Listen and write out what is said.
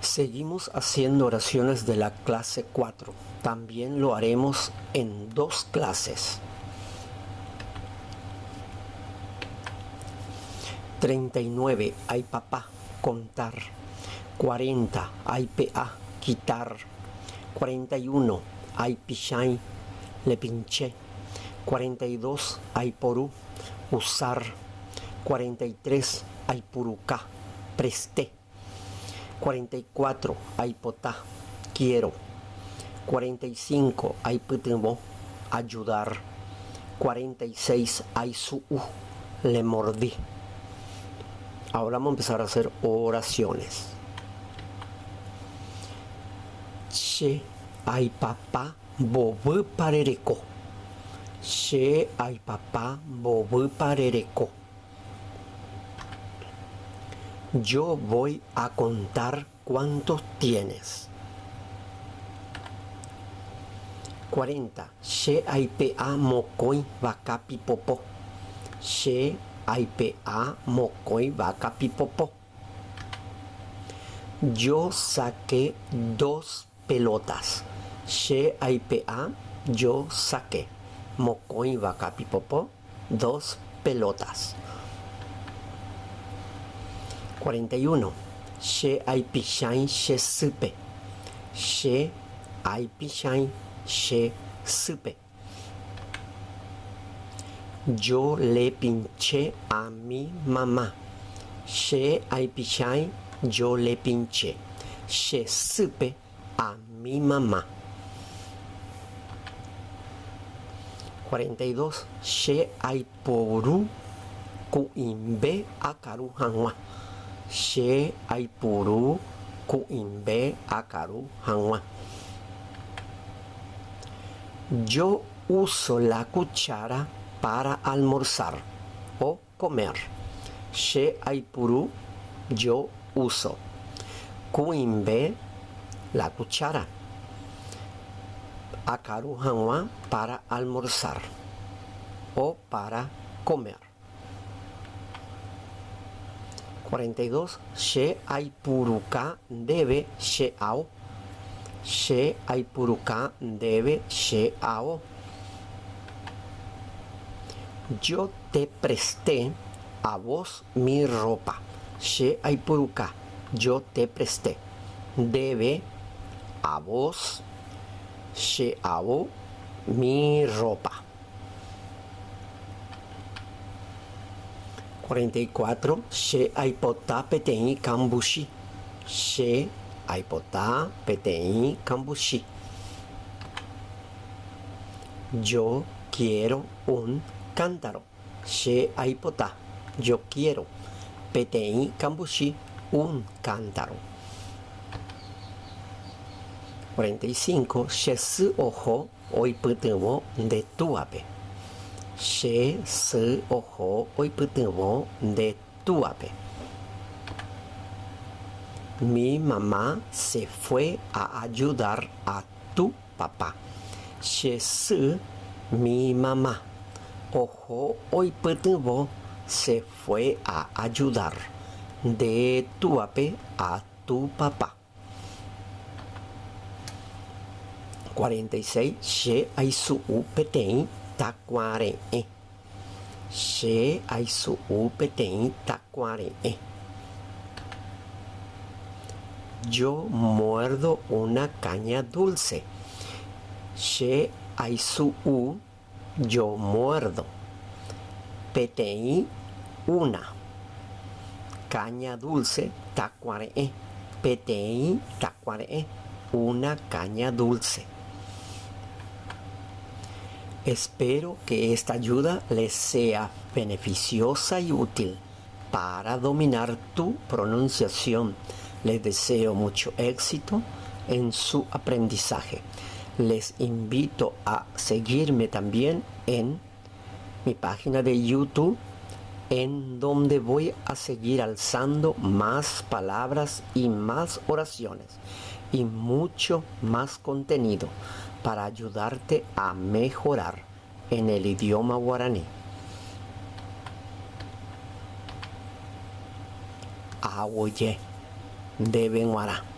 Seguimos haciendo oraciones de la clase 4. También lo haremos en dos clases. 39. Ay papá, contar. 40. Ay pa, quitar. 41. Ay pichay, le pinché. 42. Ay porú, usar. 43. Ay purucá, presté. 44. Aipotá, quiero. 45. Aipytyvõ, ayudar. 46. Aisu'u, le mordí. Ahora vamos a empezar a hacer oraciones. Che aipapa mbovýpa rereko. Che aipapa mbovýpa rereko. Yo voy a contar cuántos tienes. 40. Che aipe'a mokõi vaka pipopo. Che aipe'a mokõi vaka pipopo. Yo saqué dos pelotas. Che aipe'a, yo saqué, mokõi vaka pipopo, dos pelotas. 41. Che aipichãi che sýpe. Che aipichãi che sýpe. Yo le pinché a mi mamá. Che aipichãi, yo le pinché, che sýpe a mi mamá. 42. Che aiporu ku'imbe akaru hag̃ua. Che aipuru ku'imbe akaru hag̃ua. Yo uso la cuchara para almorzar o comer. Che aipuru, yo uso. Ku'imbe, la cuchara. Akaru hag̃ua, para almorzar o para comer. 42. Che aipuruka ndéve che ao. Che aipuruka ndéve che ao. Yo te presté a vos mi ropa. Che aipuruka, yo te presté. Ndéve, a vos, che ao, mi ropa. 44. Che aipota peteĩ kambuchi. Che aipota peteĩ kambuchi. Yo quiero un cántaro. Che aipota, yo quiero, peteĩ kambuchi, un cántaro. 45. Che sy oho oipytyvõ nde túape. Che sy oho oipytyvõ nde túape. Mi mamá se fue a ayudar a tu papá. Che sy, mi mamá, oho oipytyvõ, se fue a ayudar, nde túape, a tu papá. 46 che aisu'u peteĩ takuare'ẽ. Che aisu'u peteĩ takuare'ẽ. Yo muerdo una caña dulce. Che aisu'u, yo muerdo. Peteĩ, una. Caña dulce, takuare'ẽ. Peteĩ takuare'ẽ, una caña dulce. Espero que esta ayuda les sea beneficiosa y útil para dominar tu pronunciación. Les deseo mucho éxito en su aprendizaje. Les invito a seguirme también en mi página de YouTube, en donde voy a seguir alzando más palabras y más oraciones y mucho más contenido para ayudarte a mejorar en el idioma guaraní. Aguyje ndéve g̃uarã.